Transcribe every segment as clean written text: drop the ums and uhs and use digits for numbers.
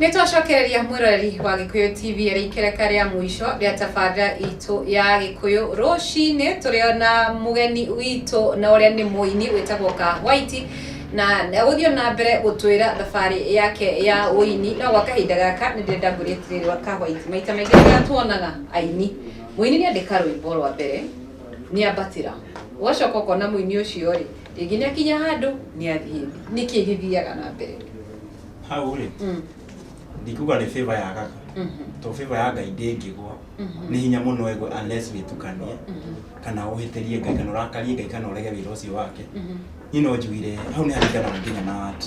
Nĩ twacokereria mwĩroreri wa Gĩkũyũ TV arĩ ikereka rĩa mũico rĩa tabarĩra itũ ya Gĩkũyũ Rũcinĩ. Tũrĩ na mũgeni witũ na ũrĩa nĩ mũini wĩtagwo Ka White, na egũthiĩ na mbere gũtwĩra thabarĩ yake ya ũini. No gwa kahinda gaka nĩ ndĩrenda ngũrie atĩrĩrĩ, wa Ka White, maita maingĩ rĩrĩa tuonaga aini, mũini nĩ andĩka rwĩmbo rwa mbere nĩ ambatĩra, ũgacoka ũkona mũini ũcio rĩ, rĩngĩ nĩ akinya handũ nĩ athiĩ thĩ. Nĩkĩ gĩthiaga na mbere? Hau rĩ, ndikuga nĩ favor yagaga, tondũ favor ya Ngai ndĩngĩgwa. Nĩ hinya mũno ĩgwe unless wĩtukanie kana ũhĩtĩrie Ngai kana ũrakarie Ngai kana ũrege wĩra ũcio wake. Niĩ no njugire hau nĩ haringanaga nginya na art.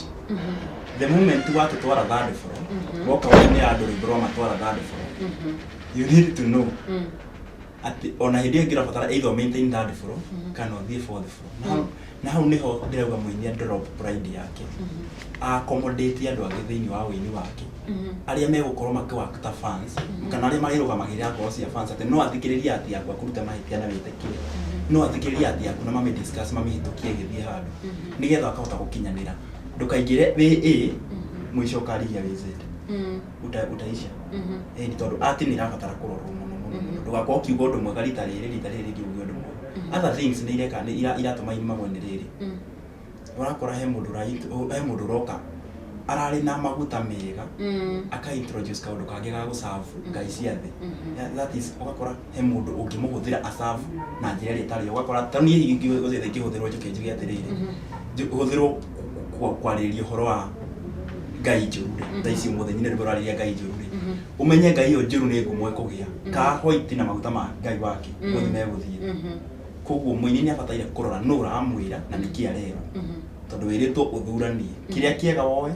The moment watũtwara third floor, woka wainĩra andũ rwĩmbo rwa matwara third floor, you need to know atĩ ona hĩndĩ ĩyo ĩngĩ ũrabatara either maintain third floor kana ũthiĩ fourth floor. Na hau nĩho ndĩrauga mũini a drop pride yake, accommodate andũ angĩ thĩinĩ wa ũini wake arĩa megũkorwo makĩwork ta fans kana arĩa marĩrũgamagĩrĩra ngoro cia fans, atĩ no athikĩrĩrie ati yaku akũrute mahĩtia na wĩtĩkĩre, no athikĩrĩrie ati yaku na mamĩ discuss, mamĩhĩtũkie ĩgĩthiĩ handũ, nĩgetha akahota gũkinyanĩra. Ndũkaingĩre wĩ A, mũico ũkarigia wĩ Z. Utaisha. Ĩni, tondũ ati nĩ ĩrabatara kũrorwo mũno mũno mũno. Ndũgakorwo ũkiuga ũndũ mwega rita rĩrĩ, rita rĩrĩ rĩngĩ uge ũndũ mũru. Other things nĩ ireka, nĩ iratũma aini magwe nĩ rĩrĩ, ũrakora he mũndũ ũroka ararĩ na maguta mega, aka introduce kaũndũ kangĩ ga gũcabu ngai cia thĩ. Yeah, that is, ũgakora he mũndũ ũngĩmũhũthĩra acabu na njĩra ĩrĩa ĩtarĩ. Ũgakora ta niĩ ingĩhũthĩra, ingĩhũthĩrwo njũke njuge atĩrĩrĩ, hũthĩrwo kwarĩrĩria ũhoro wa ngai njũru rĩ, thaa ici ũmũthĩ nyine rwĩmbo rwarĩrĩria ngai njũru rĩ, ũmenye ngai ĩyo njũru nĩ ngumo ĩkũgĩa ka White na maguta ma ngai wake gũthiĩ megũthiĩ. Koguo mũini nĩ abataire kũrora nũ ũramwĩra na nĩkĩ arerwo, tondũ wĩrĩtwo ũthuranie kĩrĩa kĩega woe,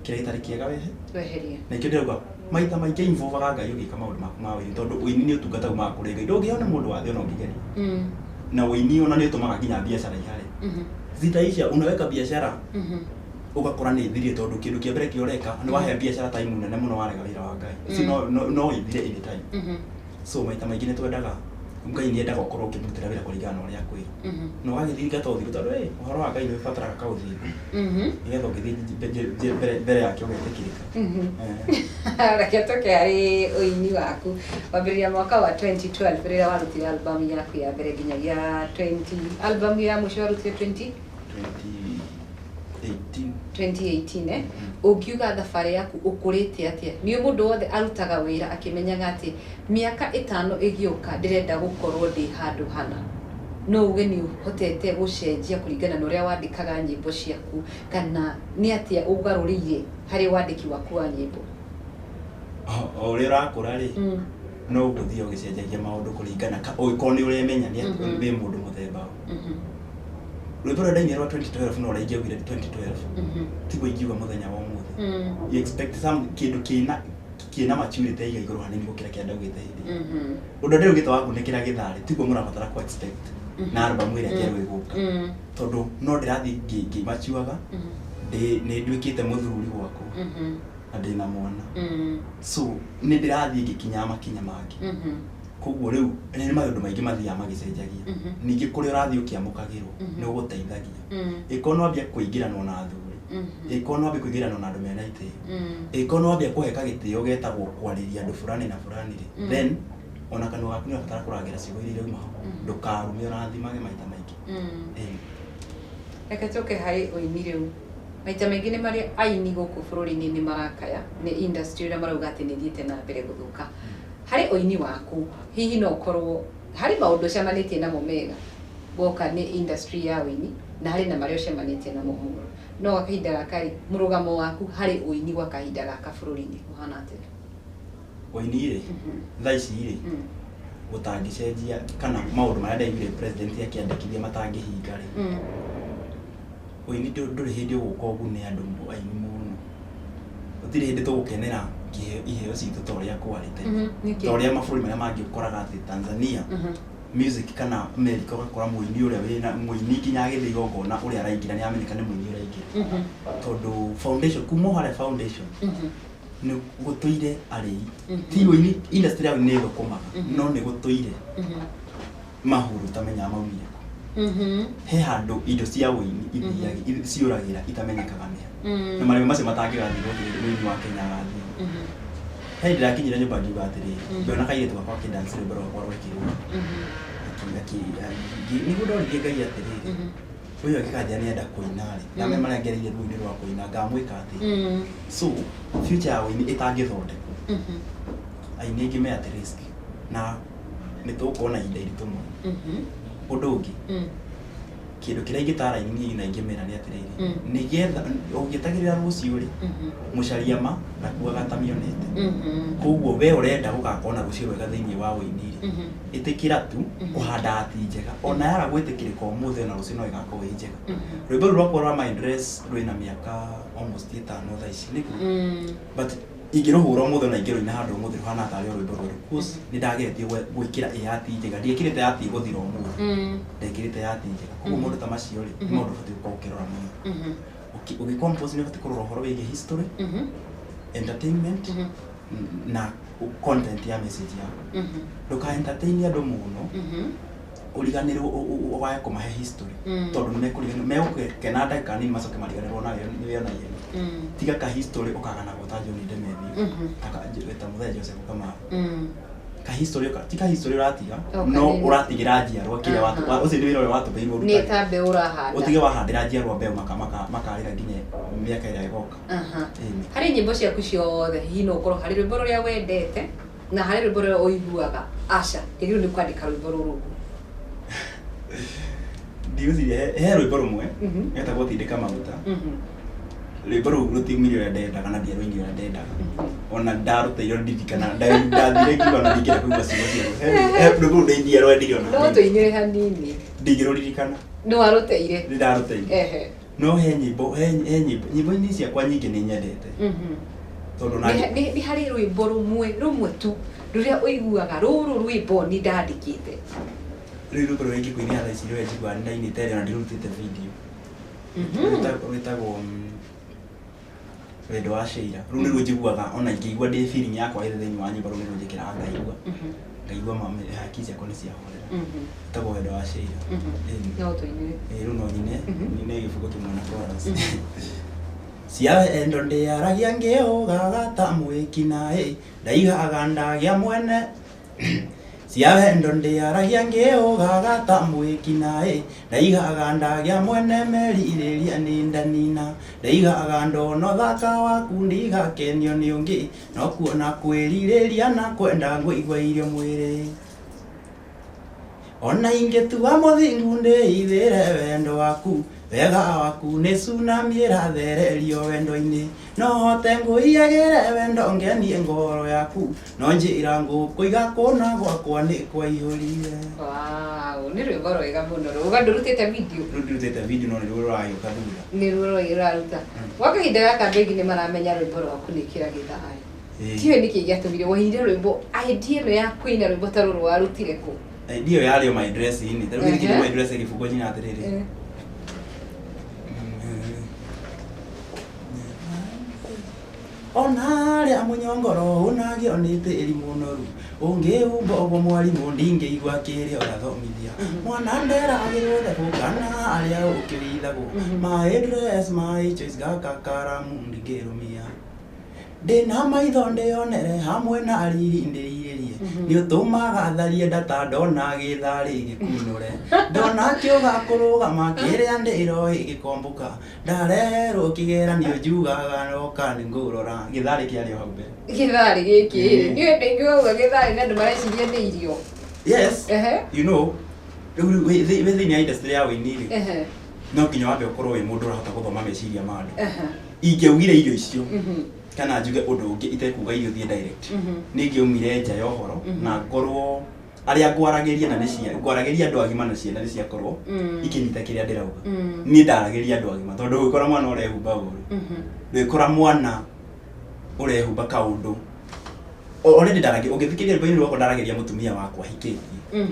kĩrĩa gĩtarĩ kĩega wehe. Weherie. Na ikĩo ndĩrauga maita maingĩ involvaga Ngai ũgĩka maũndũ maku ma ũini, tondũ ũini nĩ ũtungata umaga kũrĩ Ngai. Ndũngĩheo nĩ mũndũ wa thĩ ona ũngĩgeria. Na ũini ona nĩ ũtũmaga nginya biacara ihare zitaisha. Unaweka biacara, ũgakora nĩ ĩthirire, tondũ kĩndũ kĩa mbere kĩrĩa ũreka nĩ wahe biacara time nene mũno, warega wĩra wa Ngai. Ũcio no ĩthire anytime. So maita maingĩ nĩ twendaga, Ngai nĩ endaga ũkorwo ũkĩmũrutĩra wĩra kũringana na ũrĩa akwĩra, na ũgagĩthinga ta ũthingu, tondũ ũhoro wa Ngai nĩ ũbataraga kaũthingu nĩgetha ũngĩthiĩ mbere yake ũgetĩkĩrĩka. Reke tũke harĩ ũini waku. Wambĩrĩria mwaka wa 2012 rĩrĩa warutire album yaku ya mbere nginyagia 20, album ya mũico warutire 20 2018. 2018, eh? Ũngiuga thabarĩ yaku ũkũrĩte atĩa? Nĩ mũndũ wothe arutaga wĩra akĩmenyaga atĩ mĩaka 5 ĩgĩũka ndĩrenda gũkorwo ndĩ handũ hana. No uge nĩ ũhotete gũcenjia kũringana na ũrĩa wandĩkaga nyĩmbo ciaku, kana nĩ atĩa ũgarũrĩire harĩ wandĩki waku wa nyĩmbo? O ũrĩa ũrakũra rĩ, no ũgũthiĩ ũgĩcenjagia maũndũ kũringana ũngĩkorwo nĩ ũremenya nĩ atĩ wĩ mũndũ mũthemba ũ. Rwĩmbo rũrĩa ndainire rwa 2012 no ũrĩa ingĩaugire 2012 tiguo ingiuga mũthenya wa ũmũthĩ. You expect some kĩndũ kĩna maturity iga igũrũ hanini gũkĩra kĩrĩa ndaugĩte hĩndĩ ĩyo. Ũndũ ndĩraugĩte wa ngunĩkĩra gĩtharĩ tiguo mũrabatara ku expect na album ĩrĩa njerũ ĩgũka, tondũ no ndĩrathiĩ ngĩmachuaga. Nĩ nduĩkĩte mũthuri gwakwa na ndĩna mwana, so nĩ ndĩrathiĩ ngĩkinyaga makinya mangĩ. Koguo rĩu nĩ maũndũ maingĩ mathiaga magĩcenjagia. Ningĩ kũrĩa ũrathiĩ ũkĩamũkagĩrwo nĩ ũgũteithagia. Ĩkorwo nĩ wambia kũingĩranwo na athuri, ĩkorwo nĩ wambia kũingĩranwo na andũ mena itĩo, ĩkorwo nĩ wambia kũheka gĩtĩo getagwo kwarĩria andũ fulani na fulani rĩ, then ona kanua gaku nĩ ũrabatara kũrangĩra ciugo iria irauma ho, ndũkarume, ũrathimage maita maingĩ. Ĩĩ. Reke tũke harĩ ũini rĩu. Maita maingĩ nĩ marĩ aini gũkũ bũrũri-inĩ nĩ marakaya nĩ industry ũrĩa marauga atĩ nĩ ĩthiĩte na mbere gũthũka. Harĩ ũini waku, hihi no ũkorwo harĩ maũndũ ũcemanĩtie namo mega woka nĩ industry ya ũini, na harĩ na marĩa ũcemanĩtie namo moru? No gwa kahinda gaka rĩ, mũrũgamo waku harĩ ũini gwa kahinda gaka bũrũri-inĩ ũhana atĩa? Ũini rĩ, thaa ici rĩ, gũtangĩcenjia kana maũndũ marĩa ndaiguire president akĩandĩkithia matangĩhinga rĩ, ũini ndũrĩ hĩndĩ ũgũka ũgune andũ aini mũno. Gũtirĩ hĩndĩ tũgũkenera iheo citũ ta ũrĩa kwarĩ tene. Nĩkĩ? Ta ũrĩa mabũrũri marĩa mangĩ ũkoraga atĩ Tanzania music kana America, ũgakora mũini ũrĩa wĩna mũini nginya agĩthiĩ igongona ũrĩa araingĩra nĩ amenyeka nĩ mũini ũraingĩra, tondũ foundation kuma o harĩa foundation nĩ gũtũire arĩi. Ti ũini, industry ya ũini nĩ ĩthũkũmaga, no nĩ gũtũire mahuru ũtamenyaga maumire kũ. He handũ indo cia ũini ithiaga ciũragĩra itamenyekaga nĩ ha, na marĩma macio matangĩgathiĩ gũtirĩ ũini wa Kenya agathiĩ. He ndĩrakinyire nyũmba ngiuga atĩrĩrĩ, ngĩona kairĩtu gakwa kĩdance rwĩmbo rwakwa rwekĩrwo. Nĩguo ndoririe Ngai atĩrĩrĩ, ũyũ angĩkanjĩra nĩenda kũina rĩ, na marĩa ngereire ruo-inĩ rwa kũina, ngamwĩka atĩa? So future ya ũini ĩtangĩthondekwo, aini aingĩ me at risk na nĩ tũgũkorwo na ihinda iritũ mũno. Ũndũ ũngĩ, kĩndũ kĩrĩa ingĩtara aini niĩ na ingĩmera nĩ atĩrĩrĩ, nĩgetha ũgĩetagĩrĩra rũciũ rĩ, mũcaria ma ndakuaga ta mĩonete. Koguo we ũrenda gũgakorwo na rũciũ rwega thĩinĩ wa ũini rĩ, ĩtĩkĩra tu kũhanda ati njega, ona yaga gwĩtĩkĩrĩka ũmũthĩ, ona rũciũ no ĩgakorwo ĩ njega. Rwĩmbo rũu rwakwa rwa My Dress rwĩna mĩaka almost 5 thaa ici nĩguo, but ingĩrũhũra ũmũthĩ ona ingĩrũina handũ ũmũthĩ, rũhana tarĩ o rwĩmbo rwerũ, cause nĩ ndageretie gwĩkĩra ĩ ati njega. Ndiĩkĩrĩte ati ĩgũthira ũmũthĩ, ndekĩrĩte ati njega. Koguo maũndũ ta macio rĩ, nĩ maũndũ ũbatiĩ gũkorwo ũkĩrora mũno. Ũgĩ-compose nĩ ũbatiĩ kũrora ũhoro wĩgiĩ history, entertainment na content ya message yaku. Ndũka entertain andũ mũno ũriganĩrwo wage kũmahe history, tondũ nĩ mekũriganĩrwo, megũkena ndagĩka nini macoke mariganĩrwo nawe nĩwe ona ihenya. Tiga ka history ũkaganagwo ta John Demethew, ta Mũthee Joseph Kamau. Ka history ti ka history ũratiga, no ũratigĩra njiarwa kĩrĩa ũcio nĩ wĩra ũrĩa watũmĩirwo. Nĩ ũrutage. Ta mbeũ ũrahanda. Ũtige wahandĩra njiarwa mbeũ makarĩra nginya mĩaka ĩrĩa ĩgoka. Ĩni. Harĩ nyĩmbo ciaku ciothe, hihi no ũkorwo harĩ rwĩmbo rũrĩa wendete na harĩ rwĩmbo rũrĩa ũiguaga aca ndĩgĩrĩirwo nĩ kwandĩka rwĩmbo rũrũ ũguo? Ndigwĩciria he rwĩmbo rũmwe getagwo Tindĩka Maguta. Rwĩmbo rũu rũtiumire ũrĩa ndendaga na ndiarũinire ũrĩa ndendaga. Ona ndarũteire ndirikana ndathire ngiuga ona ndingĩenda kũigua ciugo ciaruo. He rwĩmbo rũu ndingĩarwendire ona No hanini. tũinĩre hanini. Ndingĩrũririkana. Nĩ warũteire? Nĩ ndarũteire. No he nyĩmbo, he nyĩmbo, nyĩmbo-inĩ ciakwa nyingĩ nĩ nyendete tondũ na Nĩ harĩ rwĩmbo rũmwe rũmwe tu rũrĩa ũiguaga rũrũ rwĩmbo nĩ ndandĩkĩte? Rĩu rwĩmbo rũrĩa ingĩkũinĩra thaa ici rũrĩa njiguaga nĩ ndainĩte rĩ, ona ndirutĩte video, rwĩtagwo Wendo wa Sheila. Rũu nĩruo njiguaga ona ingĩigua ndĩ feeling yakwa ĩrĩ thĩinĩ wa nyũmba, rũu nĩruo njĩkĩraga ngaigua haki ciakwa nĩ ciahorera. Rwĩtagwo Wendo wa Sheila. Ĩni. No tũinĩre? Ĩĩ, rĩu no nyine, nyine gĩbungo kĩmwe na chorus. Cia wendo ndĩaragia ngĩũgaga ta mwĩki-naĩ, ndaigaga ndagĩa mwene. Cia wendo ndĩaragia ngĩũgaga ta mwĩki-naĩ, ndaigaga ndagĩa mwene merirĩria nĩ ndanina. Ndaigaga ndona ũthaka waku ndigakenio nĩ ũngĩ, no kuona kwĩrirĩria na kwenda ngũigua irio mwĩrĩ. Ona ingĩtua mũthingu ndĩithĩre wendo waku, wega waku nĩ tsunami ĩrathererio wendo-inĩ. No hote ngũiyagĩre wendo ngenie ngoro yaku, no njĩra ngũkũiga kũna gwakwa nĩ kwaihũrire. Wow, nĩ rwĩmbo rwega mũno rũga. Ndũrutĩte video? Rĩu ndirutĩte video, no nĩruo rũragĩũka thutha. Nĩ ruo rũraruta gwa kahinda gaka. Andũ aingĩ nĩ maramenya rwĩmbo rwaku nĩ kĩra gĩthaĩ. Ndiũĩ nĩkĩ gĩatũmire wainire rwĩmbo, idea ĩno ya kũina rwĩmbo ta rũrũ warutire kũ? Idea ĩyo yarĩ o My Dress-inĩ. Ta rĩu gĩkĩ My Dress gĩbungo nyina atĩrĩrĩ, ona arĩa mũnyongoro ũnagĩo nĩ tĩri mũnoru, ũngĩhumba ũguo mwarimũ ndingĩigua kĩrĩa ũrathomithia. Mwana nderagĩrwo thebũ kana arĩa ũkĩrithagwo. My dress, my choice, gaka karamu ndingĩrũmia. Ndĩna maitho ndĩonere hamwe na riri ndĩrirĩrie. Nĩ ũtũmaga tharie ndata ndona gĩtharĩ gĩkunũre, ndona kĩũga kũrũgama kĩrĩa ndĩroĩ gĩkombũka, ndareherwo kĩgeranio njugaga noka nĩ ngũrora gĩtharĩ kĩarĩ o hau mbere. Gĩtharĩ gĩkĩ rĩ, nĩ andũ aingĩ wauga gĩtharĩ na andũ mareciria nĩ irio. Yes. You know, rĩu wĩ thĩinĩ wa industry ya ũini rĩ, no nginya wambe ũkorwo wĩ mũndũ ũrahota gũthoma meciria ma andũ. Ingĩaugire irio icio kana njuge ũndũ ũngĩ itekuga irio thiĩ direct, nĩ ingĩaumire nja ya ũhoro na ngorwo arĩa ngwaragĩria na nĩ cia ngwaragĩria andũ agima na ciana nĩ ciakorwo ikĩnyita kĩrĩa ndĩrauga. Niĩ ndaragĩria andũ agima tondũ ũgĩkora mwana ũrehumba ũru, ndũgĩkora mwana ũrehumba kaũndũ. Already ndaragĩria, ũngĩthikĩrĩria rwĩmbo-inĩ rwakwa, ndaragĩria mũtumia wakwa hikĩtie.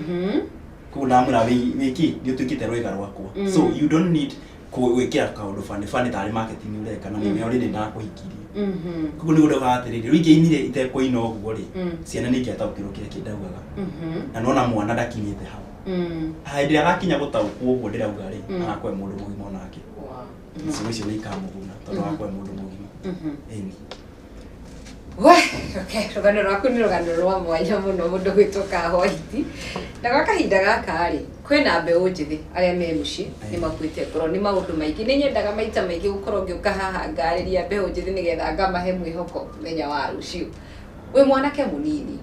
Koguo ndamwĩra wĩki nĩ ũtuĩkĩte rwĩga rwakwa, so you don't need gwĩkĩra kaũndũ funny funny tarĩ marketing ũreka na nĩ already ndakũhikirie. Koguo nĩguo ndaugaga atĩrĩrĩ, rĩu ingĩinire itekũina ũguo rĩ, ciana nĩ ingĩataũkĩrwo kĩrĩa kĩndaugaga, na nona mwana ndakinyĩte hau. Hĩndĩ ĩrĩa agakinya gũtaũkwo ũguo ndĩrauga rĩ, agakorwo e mũndũ mũgima onake. Ciugo icio nĩ ikamũguna tondũ agakorwo e mũndũ mũgima. Ĩni. We, okay, rũgano rwaku nĩ rũgano rwa mwanya mũno mũndũ gwĩtwo Kahwaiti. Na gwa kahinda gaka rĩ, kwĩna mbeũ njĩthĩ arĩa me mũciĩ nĩ makuĩte ngoro nĩ maũndũ maingĩ. Nĩ nyendaga maita maingĩ gũkorwo ngĩũka haha ngarĩria mbeũ njĩthĩ nĩgetha ngamahe mwĩhoko mũthenya wa rũciũ. Wĩ mwanake mũnini,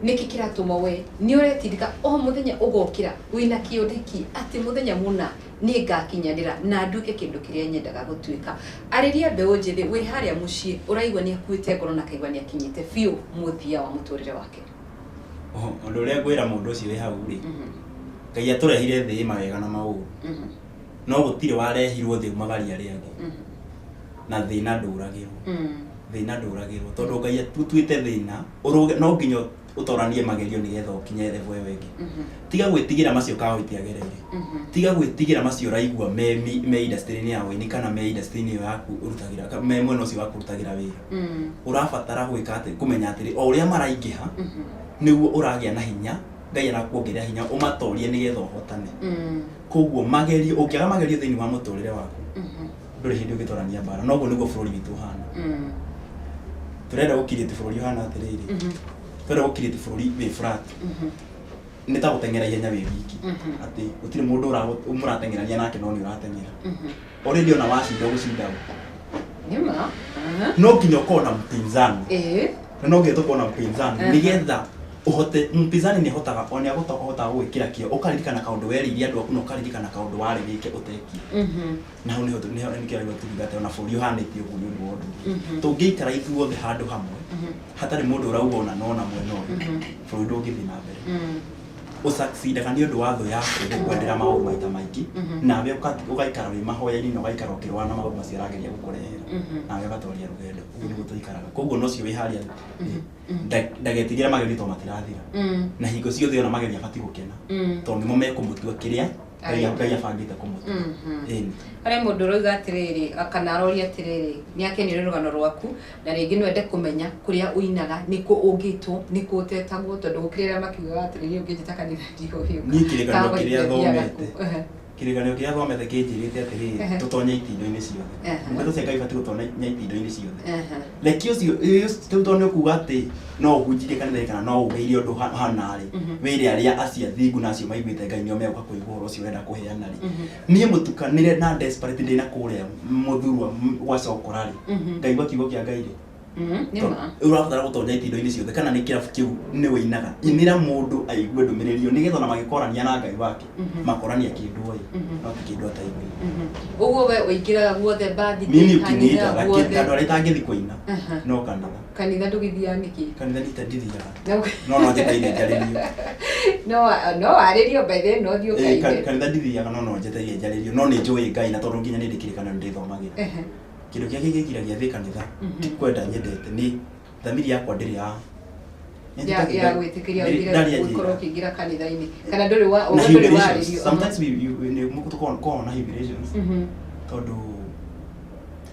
nĩkĩ kĩratũma we nĩ ũretindĩka o mũthenya ũgokĩra wĩna kĩoneki atĩ mũthenya mũna nĩ ngakinyanĩra na nduĩke kĩndũ kĩrĩa nyendaga gũtuĩka. Arĩria mbeũ njĩthĩ wĩ harĩa mũciĩ ũraigua nĩ akuĩte ngoro na akaigua nĩ akinyĩte biũ mũthia wa mũtũrĩre wake. Ũndũ ũrĩa ngwĩra mũndũ ũcio wĩ hau rĩ, Ngai atũrehire thĩ ĩ mawega na maũru, no gũtirĩ warehirwo thĩ umagaria arĩa angĩ, na thĩna ndũragĩrwo. Thĩna ndũragĩrwo tondũ Ngai atuĩte thĩna ũrũge, no nginya ũtoranie magerio nĩgetha ũkinye level ĩyo ĩngĩ. Tiga gwĩtigĩra macio Kahwaiti agereire, tiga gwĩtigĩra macio ũraigua me industry-inĩ ya ũini kana me industry-inĩ ĩyo yaku ũrutagĩra, me mwena ũcio waku ũrutagĩra wĩra. Ũrabatara gwĩka atĩ, kũmenya atĩrĩ, o ũrĩa maraingĩha nĩguo ũragĩa na hinya, Ngai arakuongerera hinya ũmatorie nĩgetha ũhotane. Koguo magerio, ũngĩaga magerio thĩinĩ wa mũtũrĩre waku, ndũrĩ hĩndĩ ũngĩtorania mbara. Noguo nĩguo bũrũri witũ ũhana. Tũrenda gũkirĩti bũrũri ũhana atĩrĩrĩ, tũrenda gũkirĩti bũrũri wĩ flat, nĩ ta gũteng'era ihenya wĩ wiki, atĩ gũtirĩ mũndũ mũrateng'erania nake no nĩ ũrateng'era. Already ona wacinda ũgũcinda ũ. Nĩma. No nginya ũkorwo na mpinzani. Na no nginya tũkorwo na mpinzani nĩgetha ũhote, mpinzani nĩ ahotaga ona ahotaga gũgwĩkĩra kĩo, ũkaririkana kaũndũ werĩire andũ aku na ũkaririkana kaũndũ warĩ wĩke ũtekire. Na hau nĩho nĩho nĩkĩo raigua tũkiuga atĩ ona bũrũri ũhanĩte ũguo nĩ ũndũ wa ũndũ ũyũ. Tũngĩikara ithuothe handũ hamwe hatarĩ mũndũ ũrauga ũna na ũna mwena ũyũ, bũrũri ndũngĩthiĩ na mbere. Ũsucceedaga nĩ ũndũ wa thũ yaku gũkwendera maũndũ maita maingĩ, nawe ũgaikara wĩ mahoya-inĩ na ũgaikara ũkĩrũa na maũndũ macio arageria gũkũrehera, nawe ũgatoria rũgendo. Ũguo nĩguo tũikaraga. Koguo na ũcio wĩ harĩa ndagetigĩre magerio tondũ matirathira. Na hingo ciothe ona magerio abatiĩ gũkena tondũ nĩmo mekũmũtua kĩrĩa Ngai abangĩte kũmũtua. Ĩni. Harĩ mũndũ ũroiga atĩrĩrĩ, kana aroria atĩrĩrĩ, nĩ akenio nĩ rũgano rwaku, na rĩngĩ no ende kũmenya kũrĩa ũinaga, nĩkũ ũngĩtwo, nĩkũ ũtetagwo, tondũ gũkĩrĩ arĩa makiugaga atĩrĩrĩ, niĩ ũngĩnjĩta kanitha ndigũgĩũka. Niĩ kĩrĩkanĩro kĩrĩa thomete, kĩrĩkanĩro kĩrĩa thomete kĩnjĩrĩte atĩrĩrĩ, tũtonye itindo-inĩ ciothe. Ndeto cia Ngai ibatiĩ gũtonya itindo-inĩ ciothe. Reke ũcio, rĩu tondũ nĩ ũkuga atĩ no ũhunjirie kanitha-inĩ kana no ugeire ũndũ hana rĩ, wĩre arĩa acio athingu na acio maiguĩte Ngai nĩo megũka kũigua ũhoro ũcio ũrenda kũheana rĩ. Niĩ mũtukanĩre na desperate ndĩ na kũrĩa mũthurwa gwa cokora rĩ, ngaigua kiugo kĩa Ngai rĩ. Nĩ ma. Ũrabatara gũtonya itindo-inĩ ciothe kana nĩ kĩrabu kĩu nĩ ũinaga. Inĩra mũndũ aigue ndũmĩrĩri ĩyo nĩgetha ona magĩkorania na Ngai wake, makorania kĩndũ oĩ, no ti kĩndũ ataiguire. Ũguo we ũingĩraga guothe birthday, Mimi kanitha ukiniita, lakini guothe. andũ arĩa itangĩthiĩ kũina, no kanitha. Kanitha ndũgĩthiaga nĩkĩ? Kanitha nĩ ndithiaga. No no njetereire njarĩrio. No warĩrio by the way, no thiĩ ũkaine. Kanitha ndithiaga no no njetereire njarĩrio. No nĩ njũĩ Ngai na tondũ nginya nĩ ndĩ kĩrĩkanĩro ndĩthomagĩra. Kĩndũ kĩrĩa kĩngĩngiragia thiĩ kanitha, ti kwenda nyendete, nĩ thamiri yakwa ndĩrĩ ya Ya gwĩtĩkĩria ũingĩre gũkorwo ũkĩingĩra kanitha-inĩ. Kana ndũrĩ wa, Na ndũrĩ humiliations. warĩrio. Sometimes we tũkoragwo na humiliations. Tondũ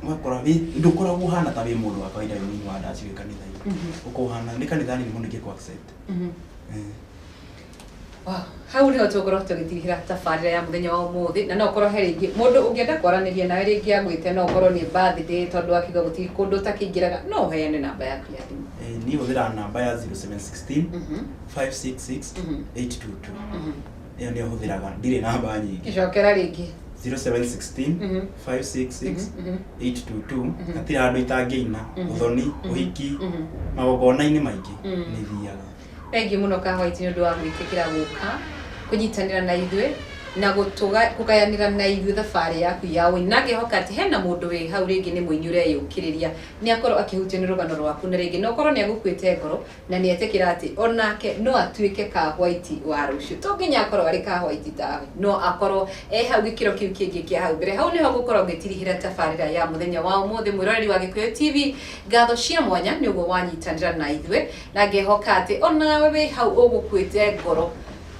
ũgakora ndũkoragwo ũhana ta wĩ mũndũ wa kawaida wĩ mũini wa ndaci wĩ kanitha-inĩ. Ũkoragwo ũhana, nĩ kanitha nini mũno ingĩkũ accept. Wow. Hau nĩho tũgũkorwo tũgĩtigĩra tabarĩra ya mũthenya wa ũmũthĩ, na no ũkorwo he rĩngĩ mũndũ ũngĩenda kwaranĩria nawe rĩngĩ agwĩte, no ũkorwo nĩ birthday tondũ akiuga gũtirĩ kũndũ ũtakĩingĩraga, no ũheane namba yaku ya thimũ. Niĩ hũthĩraga namba ya 0716 566 822. Ĩyo nĩyo hũthĩraga, ndirĩ namba nyingĩ. Cokera rĩngĩ. 0716 566 822. Hatirĩ handũ itangĩina, ũthoni, ũhiki, magongona-inĩ maingĩ nĩ thiaga. Thengiũ mũno Kahwaiti nĩ ũndũ wa gwĩtĩkĩra gũka kũnyitanĩra na ithuĩ na kũgayanĩra na ithuĩ thabarĩ yaku ya ũini, na ngĩhoka atĩ hena mũndũ wĩ hau rĩngĩ nĩ mũini ũreyũkĩrĩria nĩ akorwo akĩhutio nĩ rũgano rwaku, na rĩngĩ no ũkorwo nĩ agũkuĩte ngoro na nĩ etĩkĩra atĩ onake no atuĩke Kahwaiti wa rũciũ. To nginya akorwo arĩ Kahwaiti tawe, no akorwo e hau gĩkĩro kĩu kĩngĩ kĩa hau mbere. Hau nĩho ngũkorwo ngĩtirihĩra tabarĩra ya mũthenya wa ũmũthĩ. Mwĩroreri wa Gĩkũyũ TV, ngatho cia mwanya nĩ ũguo wanyitanĩra na ithuĩ, na ngehoka atĩ onawe wĩ hau ũgũkuĩte ngoro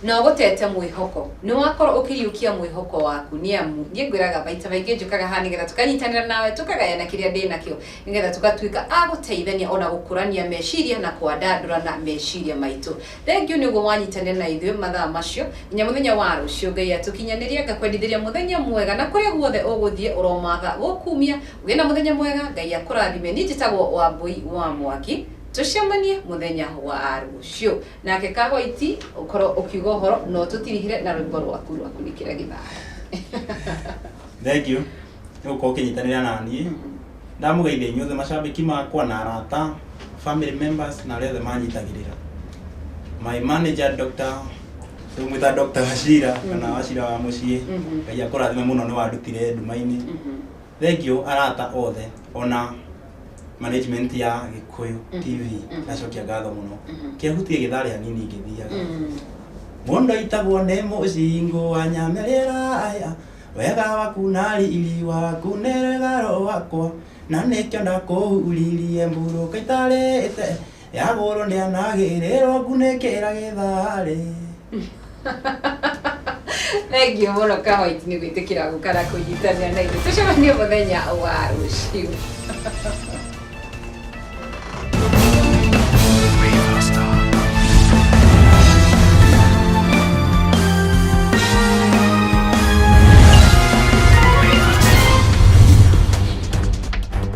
Na ũgũtete mwĩhoko nĩ wakorwo ũkĩriũkia mwĩhoko waku, nĩ amu niĩ ngwĩraga maita maingĩ njũkaga haha nĩgetha tũkanyitanĩra nawe, tũkagayana kĩrĩa ndĩ nakĩo, nĩgetha tũgatuĩka a gũteithania ona gũkũrania meciria na kwandandũrana meciria maitũ. Thengiũ nĩ ũguo wanyitanĩra na ithuĩ mathaa macio nginya mũthenya wa rũciũ. Ngai atũkinyanĩrie, ngakwendithĩria mũthenya mwega, na kũrĩa guothe ũgũthiĩ ũromatha gũkumia ũgĩe na mũthenya mwega. Ngai akũrathime. Niĩ njĩtagwo Wambũi wa Mwangi, tũcemanie mũthenya wa rũciũ. Nake Kahwaiti, ũkorwo ũkiuga ũhoro no tũtirihire na rwĩmbo rwaku rwa kunĩkĩra gĩthaa. Thank you nĩ gũkorwo ũkĩnyitanĩra na niĩ. Ndamũgeithia inyuothe macambĩki makwa na arata, family members na arĩa othe manyitagĩrĩra. My manager Dr. tũmwĩta Dr. Wachira kana Wachira wa mũciĩ, Ngai akũrathime mũno, nĩ wandutire nduma-inĩ. Thank you arata othe, ona management ya Gĩkũyũ TV, ndacokia ngatho mũno. Kĩahutie gĩtharĩ hanini ngĩthiaga. Mũndũ aitagwo nĩ mũcingũ wa nyamerera aya, wega waku na riri waku nĩ rwĩga rwakwa, na nĩkĩo ndakũhuririe mburũka itarĩte yagũrwo nĩ anagĩrĩrwo ngunĩkĩra gĩtharĩ. Thengiũ mũno Kahwaiti nĩ gwĩtĩkĩra gũka na kũnyitanĩra na ithuĩ. Tũcemanie mũthenya wa rũciũ.